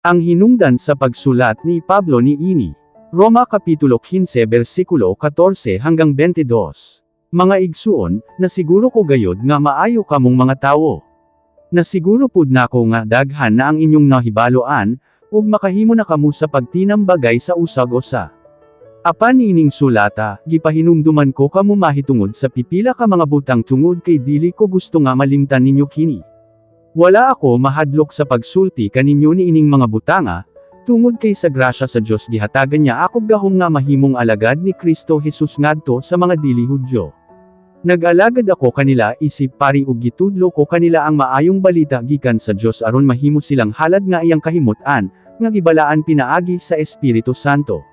Ang hinungdan sa pagsulat ni Pablo niini. Roma Kapitulo 15 versikulo 14 hanggang 22. Mga igsuon, nasiguro ko gayod nga maayo kamong mga tawo. Nasiguro pud nako nga daghan na ang inyong nahibaloan, ug makahimo na kamo sa pagtinambagay sa usag usa. Apan niining sulata, gipahinumduman ko kamo mahitungod sa pipila ka mga butang tungod kay dili ko gusto nga malimtan ninyo kini. Wala ako mahadlok sa pagsulti kaninyo niining mga butanga, tungod kay sa grasya sa Dios gihatagan niya akog gahom nga mahimong alagad ni Kristo Jesus ngadto sa mga dili Hudyo. Nag-alagad ako kanila isip pari ug gitudlo ko kanila ang maayong balita gikan sa Dios aron mahimo silang halad nga iyang kahimut-an, nga gibalaan pinaagi sa Espiritu Santo.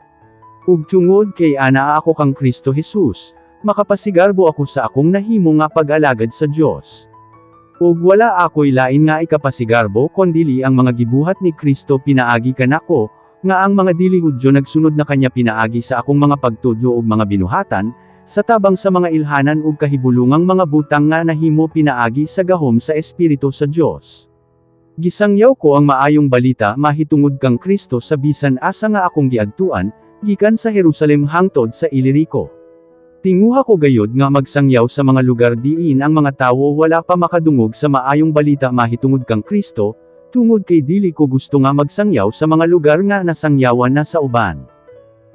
Ug tungod kay anaa ako kang Kristo Jesus, makapasigarbo ako sa akong nahimo nga pag-alagad sa Dios. Ug wala ako'y lain nga ikapasigarbo kondili ang mga gibuhat ni Kristo pinaagi kanako, nga ang mga dili Hudyo nagsunod na kanya pinaagi sa akong mga pagtudlo ug mga binuhatan, sa tabang sa mga ilhanan ug kahibulungang mga butang nga nahimo pinaagi sa gahom sa Espiritu sa Dios. Gisangyaw ko ang maayong balita mahitungod kang Kristo sa bisan asa nga akong giadtuan, gikan sa Jerusalem hangtod sa Ilirico. Tinguha ko gayod nga magsangyaw sa mga lugar diin ang mga tawo wala pa makadungog sa maayong balita mahitungod kang Kristo, tungod kay dili ko gusto nga magsangyaw sa mga lugar nga nasangyawan na sa uban.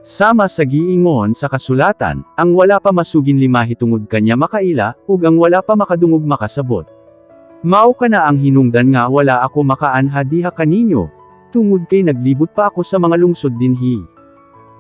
Sama sa giingon sa kasulatan, ang wala pa masuginli mahitungod kanya makaila, ug ang wala pa makadungog makasabot. Mao kana ang hinungdan nga wala ako makaanha diha kaninyo, tungod kay naglibot pa ako sa mga lungsod dinhi.